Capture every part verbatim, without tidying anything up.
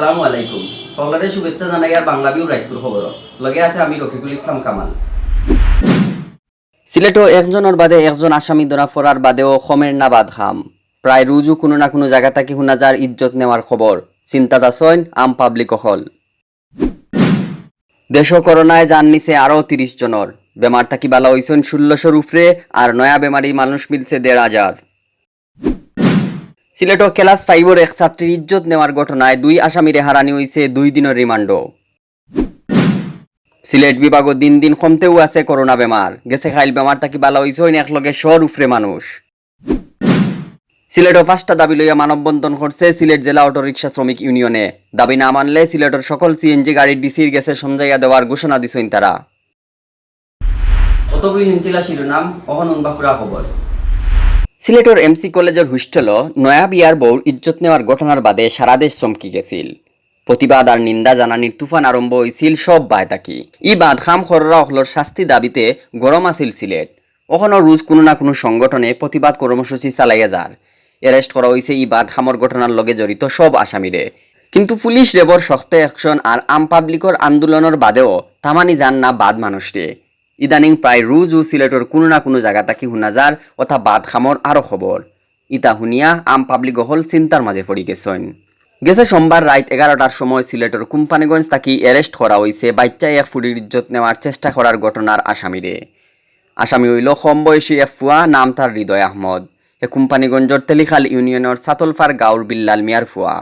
আসসালামু আলাইকুম। হকলরে শুভেচ্ছা জানাইয়ার বাংলা ভিউ রাইতকুর খবর। লগে আছে আমি রফিকুল ইসলাম কামাল। সিলেটো একজনর বাদে একজন আসামি ধরা পড়ার বাদেও কমের না বাদ খাম। প্রায় রুজু কুনু না কুনু জাগা থাকি হুনা যার ইজ্জত নেওয়ার খবর। চিন্তাত আছইন আম পাবলিক অকল। দেশো করোনায় জান নিছে আরো তিরিশ জনর। বেমার থাকি বালা অইছইন ষোলোশোর উপরে, আর নয়া বেমারি মানুষ মিলছে দেড় হাজার। সিলেটো ক্লাস ফাইভর এক ছাত্রীর ইজ্জত নেওয়ার ঘটনায় দুই আসামিরে হারানি অইছে দুই দিনর রিমান্ডো। সিলেট বিভাগো দিন দিন কমতেউ আছে করোনা বেমার। গেছে কাইল বেমার থাকি বালা অইছইন একলগে শোর উপরে মানুষ। সিলেটো পাঁচটা দাবি লইয়া মানববন্ধন করছে সিলেট জেলা অটোরিকশা শ্রমিক ইউনিয়নে। দাবি না মানলে সিলেটর সকল সিএনজি গাড়ির ডিসির গেছে সমঝাইয়া দেওয়ার ঘোষণা দিছইন তারা। অতগুই নিঞ্চিলা শিরোনাম, অহন উনবা ফুরা খবর। সিলেটর এমসি কলেজর হোস্টেলো নয়া বিয়ার বউর ইজ্জত নেওয়ার ঘটনার বাদে সারা দেশ চমকি গেছিল। প্রতিবাদ আর নিন্দা জানানির তুফান আরম্ভ অইছিল সব বায় থাকি। ই বাদ খাম খররা অকলর শাস্তি দাবিতে গরম আছিল সিলেট। অখনো রুজ কুনু না কুনু সংগঠনে প্রতিবাদ কর্মসূচি চালাইয়া যার। অ্যারেস্ট করা অইছে ই বাদ খামর ঘটনার লগে জড়িত সব আসামিরে। কিন্তু পুলিশ রেবর শক্ত অ্যাকশন আর আম পাবলিকর আন্দোলনর বাদেও থামানি যার না বাদ মানুষরে। ইদানিং প্রায় রুজউ সিলেটর কুনু না কুনু জাগা থাকি হুনা যার অতা বাদ খামর আরো খবর। ইতা হুনিয়া আম পাবলিক অকল চিন্তার মাঝে পড়ি গেছইন। গেছে সোমবার রাইত এগারোটার সময় সিলেটর কোম্পানীগঞ্জ থাকি অ্যারেস্ট করা অইছে বাইচ্চা এক ফুড়ির ইজ্জত নেওয়ার চেষ্টা করার ঘটনার আসামিরে। আসামি অইলো কম বয়সী এক ফুয়া, নাম তার হৃদয় আহমদ। হে কোম্পানীগঞ্জর তেলিখাল ইউনিয়নর সাতলফার গাঁওর বিল্লাল মিয়ার ফুয়া।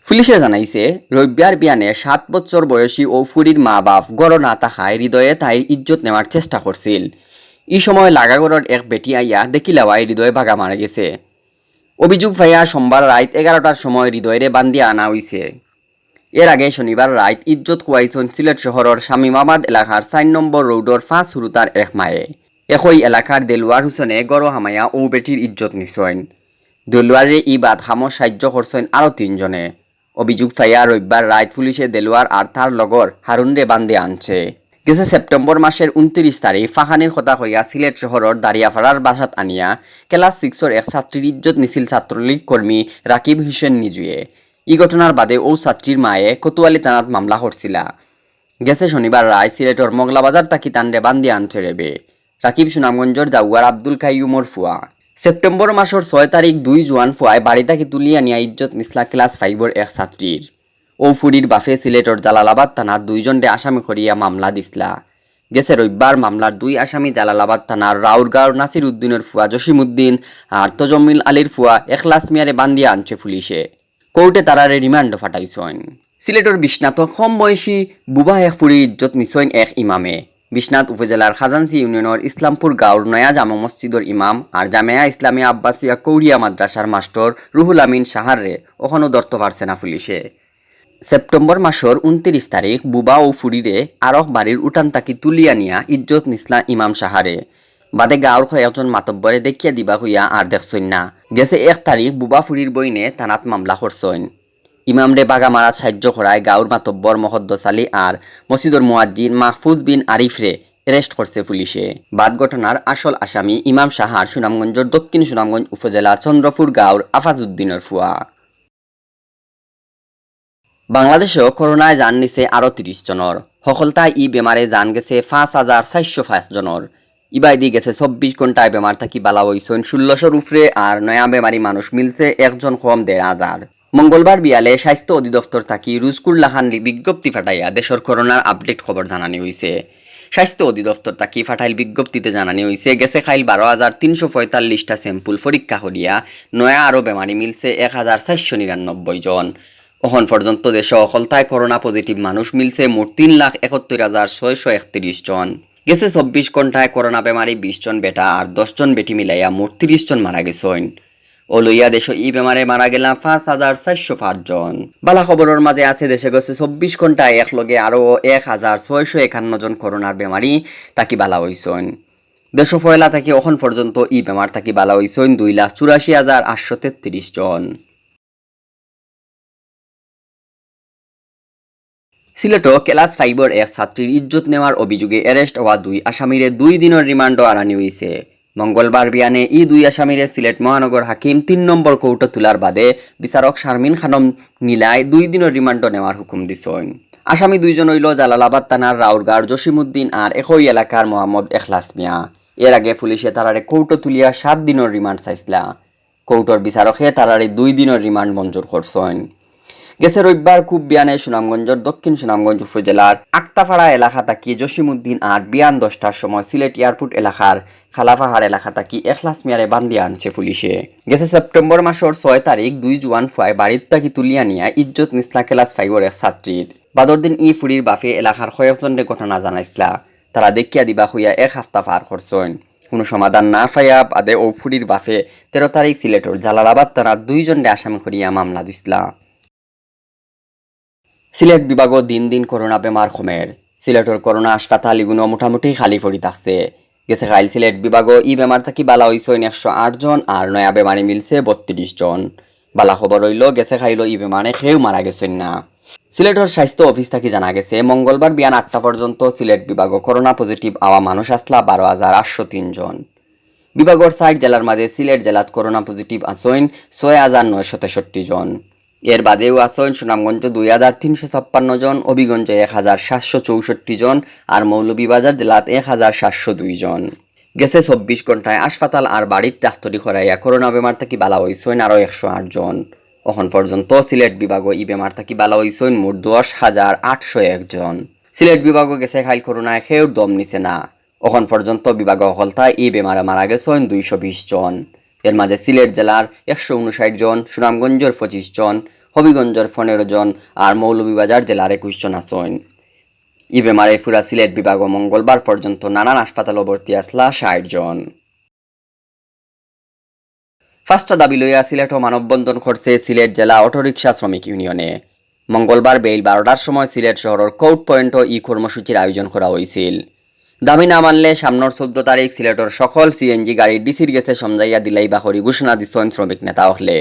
পুলিশে জানাইছে, রবিবার বিয়ানে সাত বছর বয়সী অউ ফুড়ির মা বাপ ঘরো না থাকায় হৃদয়ে তাইর ইজ্জত নেওয়ার চেষ্টা করছিল। ই সময় লাগা ঘরর এক বেটি আইয়া দেখিলাওয়ায় হৃদয় বাগা মারা গেছে। অভিযোগ পাইয়া সোমবার রাইত এগারোটার সময় হৃদয়রে বান্দিয়া আনা অইছে। এর আগে শনিবার রাইত ইজ্জত খুয়াইছইন সিলেট শহরর শামীমাবাদ এলাকার চাইর নম্বর রোডর পাঁচ হুরুতার এক মায়ে। একই এলাকার দেলোয়ার হোসেনে ঘরো হামাইয়া অউ বেটির ইজ্জত নিছইন। দেলোয়াররে ই বাদ খামো সাহায্য করছইন আরো তিনজনে। অভিযোগ পাইয়া রবিবার রাইত পুলিশে দেলোয়ার আর তার লগর হারুনরে বান্দিয়া আনছে। গেছে সেপ্টেম্বর মাসর ঊনত্রিশ তারিখ ফাঁকানির কথা কইয়া সিলেট শহরর দারিয়াপাড়ার বাসাত আনিয়া ক্লাস সিক্সর এক ছাত্রীর ইজ্জত নিছিল ছাত্রলীগ কর্মী রাকিব হোসেন নিজুয়ে। ই ঘটনার বাদে অউ ছাত্রীর মায়ে কোতোয়ালি থানাত মামলা করছিলা। গেছে শনিবার রাইত সিলেটর মগলাবাজার থাকি তানরে বান্দিয়া আনছে রেবে। রাকিব সুনামগঞ্জর জাউয়ার আব্দুল কাইয়ুমর ফুয়া। সেপ্টেম্বর মাসর ছয় তারিখ দুই জোয়ান ফুয়ায় বাড়ি থাকি তুলিয়া নিয়া ইজ্জত নিছলা ক্লাস ফাইভর এক ছাত্রীর। অউ ফুড়ির বাপে সিলেটর জালালাবাদ থানাত দুইজনরে আসামি করিয়া মামলা দিছলা। গেছে রবিবার মামলার দুই আসামি জালালাবাদ থানার রাউরগাঁওর নাসির উদ্দিনর ফুয়া জসিম উদ্দিন আর তজমিল আলীর ফুয়া এখলাস মিয়ারে বান্দিয়া আনছে পুলিশে। কোর্টে তারারে রিমান্ডো ফাটাইছইন। সিলেটর বিশ্বনাথো কম বয়সী বুবা এক ফুড়ির ইজ্জত নিছইন এক ইমামে। বিশ্বনাথ উপজেলার খাজাঞ্চি ইউনিয়নর ইসলামপুর গাঁওর নয়া জামা মসজিদর ইমাম আর জামেয়া ইসলামিয়া আব্বাসিয়া কৌড়িয়া মাদ্রাসার মাস্টর রুহুল আমিন সাহাররে অখনো ধরতো পারছে না পুলিশে। সেপ্টেম্বর মাসর ঊনত্রিশ তারিখ বুবা অউ ফুড়িরে আরক বাড়ির উঠান থাকি তুলিয়া নিয়া ইজ্জত নিছলা ইমাম সাহারে। বাদে গাঁওর কয়েকজন মাতব্বরে দেখিয়া দিবা কইয়া আর দেখছইন না। গেছে এক তারিখ বুবা ফুড়ির বইনে থানাত মামলা করছইন। ইমামরে বাগা মারাত সাহায্য করায় গাঁওর মাতব্বর মকদ্দস আলী আর মসজিদর মুয়াজ্জিন মাহফুজ বিন আরিফরে অ্যারেস্ট করছে পুলিশে। বাদ ঘটনার আসল আসামি ইমাম সাহার সুনামগঞ্জর দক্ষিণ সুনামগঞ্জ উপজেলার চন্দ্রপুর গাঁওর আফাজ উদ্দিনর ফুয়া। বাংলাদেশো করোনায় জান নিছে আরো তিরিশ জনর। হকলতায় ই বেমারে জান গেছে পাঁচ হাজার চাইরশো পাঁচ জনর। ইবায়দি গেছে চব্বিশ ঘন্টায় বেমার থাকি বালা অইছইন ষোলোশোর উপরে, আর নয়া বেমারি মানুষ মিলছে একজন কম দেড় হাজার। মঙ্গলবার বিয়ালে স্বাস্থ্য অধিদপ্তর থাকি রুজকুর লাখান বিজ্ঞপ্তি ফাটাইয়া দেশর করোনার আপডেট খবর জানানি অইছে। স্বাস্থ্য অধিদপ্তর থাকি ফাটাইল বিজ্ঞপ্তিতে জানানি অইছে, গেছে কাইল বারো হাজার তিনশো পঁয়তাল্লিশটা স্যাম্পল পরীক্ষা করিয়া নয়া আরো বেমারি মিলছে এক হাজার চাইরশো নিরানব্বই জন। অখন পর্যন্ত দেশো হকলতায় করোনা পজিটিভ মানুষ মিলছে মোট তিন লাখ একাত্তর হাজার ছয়শো একত্রিশ জন। গেছে চব্বিশ ঘন্টায় করোনা বেমারি বিশ জন বেটা আর দশ জন বেটি মিলাইয়া মোট তিরিশ জন মারা গেছইন। অউ লইয়া দেশো ই বেমারে মারা গেলা পাঁচ হাজার চাইরশো পাঁচ জন। বালা খবরর মাঝে আছে, দেশে গেছে চব্বিশ ঘন্টায় একলগে আরো এক হাজার ছয়শো একান্ন জন করোনার বেমারি থাকি বালা অইছইন। দেশো পয়লা থাকি অখন পর্যন্ত ই বেমার থাকি বালা অইছইন দুই লাখ চুরাশি হাজার আটশো তেত্রিশ জন। সিলেটো ক্লাস ফাইভর এক ছাত্রীর ইজ্জত নেওয়ার অভিযোগে অ্যারেস্ট অওয়া দুই আসামিরে দুই দিনর রিমান্ডো আনানি অইছে। মঙ্গলবার বিয়ানে ই দুই আসামিরে সিলেট মহানগর হাকিম তিন নম্বর কোর্টো তুলার বাদে বিচারক শারমিন খানম নীলায় দুই দিনর রিমান্ডো নেওয়ার হুকুম দিছইন। আসামি দুইজন অইল জালালাবাদ থানার রাউরগার জসিমউদ্দিন আর একই এলাকার মোহাম্মদ এখলাস মিয়া। এর আগে পুলিশে তারারে কোর্টো তুলিয়া সাত দিনর রিমান্ড চাইছলা। কোর্টর বিচারকে তারারে দুই দিনর রিমান্ড মঞ্জুর করছইন। গেছে রবিবার খুব বিয়ানে সুনামগঞ্জর দক্ষিণ সুনামগঞ্জ উপজেলার আক্তাপাড়া এলাকা থাকি জসিমউদ্দিন আর বিয়ান দশটার সময় সিলেট এয়ারপোর্ট এলাকার খালাপাহাড় এলাকা থাকি এখলাস মিয়ারে বান্দিয়া আনছে পুলিশে। গেছে সেপ্টেম্বর মাসর ছয় তারিখ দুই জুয়ান ফুয়ায় বাড়িত থাকি তুলিয়া নিয়া ইজ্জত নিছলা ক্লাস ফাইভর এক ছাত্রীর। বাদর দিন ই ফুড়ির বাফে এলাকার কয়েকজনরে ঘটনা জানাইছলা। তারা দেখিয়া দিবা কইয়া এক হাপ্তা পার করছইন। কুনু সমাধান না পাইয়া বাদে অউ ফুড়ির বাফে তেরো তারিখ সিলেটর জালালাবাদ থানাত দুইজনরে আসামি করিয়া মামলা দিছলা। সিলেট বিভাগো দিন দিন করোনা বেমার কমের। সিলেটর করোনা হাসপাতাল ইগুনো মোটামুটি খালি পড়ি থাকছে। গেছে কাইল সিলেট বিভাগো ই বেমার থাকি বালা অইছইন একশো আট জন আর নয়া বেমারি মিলছে বত্রিশ জন। বালা খবর অইল গেছে কাইলো ই বেমারে কেউ মারা গেছইন না। সিলেটর স্বাস্থ্য অফিস থাকি জানা গেছে মঙ্গলবার বিয়ান আটটা পর্যন্ত সিলেট বিভাগো করোনা পজিটিভ আওয়া মানুষ আছলা বারো হাজার আটশো তিন জন। বিভাগর চাইর জেলার মাঝে সিলেট জেলাত করোনা পজিটিভ আছইন ছয় হাজার নয়শো তেষট্টি জন। এর বাদেও আছইন সুনামগঞ্জ দুই হাজার তিনশো ছাপ্পান্ন জন, হবিগঞ্জ এক হাজার সাতশো চৌষট্টি জন আর মৌলভীবাজার জেলাত এক হাজার সাতশো দুই জন। গেছে চব্বিশ ঘন্টায় হাসপাতাল আর বাড়িত ডাক্তরি করাইয়া করোনা বেমার থাকি বালা অইছইন আরো একশো আট জন। অখন পর্যন্ত সিলেট বিভাগো ই বেমার থাকি বালা অইছইন মোট দশ হাজার আটশো এক জন। সিলেট বিভাগো গেছে কাইল করোনায় কেউর দম নিছে না। অখন পর্যন্ত বিভাগো হকলতায় ই বেমারে মারা গেছইন দুইশো বিশ জন। এর মাঝে সিলেট জেলার একশো ঊনষাট জন, সুনামগঞ্জর পঁচিশ জন, হবিগঞ্জর পনেরো জন আর মৌলভীবাজার জেলার একুশ জন আছইন। ই বেমারে পুরা সিলেট বিভাগো মঙ্গলবার পর্যন্ত নানান হাসপাতালো ভর্তি আছলা ষাট জন। পাঁচটা দাবি লইয়া সিলেটো মানববন্ধন করছে সিলেট জেলা অটোরিকশা শ্রমিক ইউনিয়নে। মঙ্গলবার বেইল বারোটার সময় সিলেট শহরর কোর্ট পয়েন্টো ই কর্মসূচির আয়োজন করা অইছিল। দাবি না মানলে সামনর চৌদ্দ তারিখ সিলেটর সকল সিএনজি গাড়ি ডিসির গেছে সমঝাইয়া দিলাইবা করি ঘোষণা দিছইন শ্রমিক নেতা অকলে।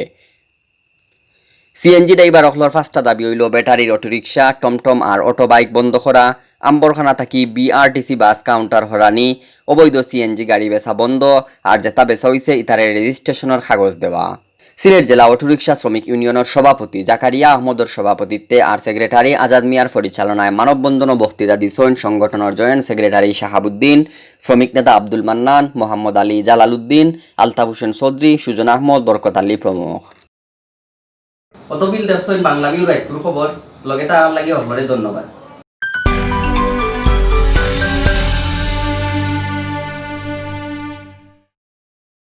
সিএনজি ড্রাইভার অকলর পাঁচটা দাবি অইল ব্যাটারির অটোরিকশা, টমটম আর অটো বাইক বন্ধ করা, আম্বরখানা থাকি বিআরটিসি বাস কাউন্টার হরানি, অবৈধ সিএনজি গাড়ি বেচা বন্ধ, আর যেটা বেচা অইছে ইতারে রেজিস্ট্রেশনর কাগজ দেওয়া। সিলেট জেলা অটোরিকশা শ্রমিক ইউনিয়নর সভাপতি জাকারিয়া আহমদর সভাপতিত্বে আর সেক্রেটারি আজাদ মিয়ার পরিচালনায় মানববন্ধন ও বক্তৃতা দিছইন সংগঠনর জয়েন্ট সেক্রেটারি শাহাবুদ্দিন, শ্রমিক নেতা আব্দুল মান্নান, মোহাম্মদ আলী জালালউদ্দিন, আলতাফ হোসেন চৌধুরী, সুজন আহমদ, বরকত আলী প্রমুখ। অতবিল দেখছইন বাংলা ভিউ রাইতকুর খবর, লগে থাকার লাগি হকলরে ধন্যবাদ।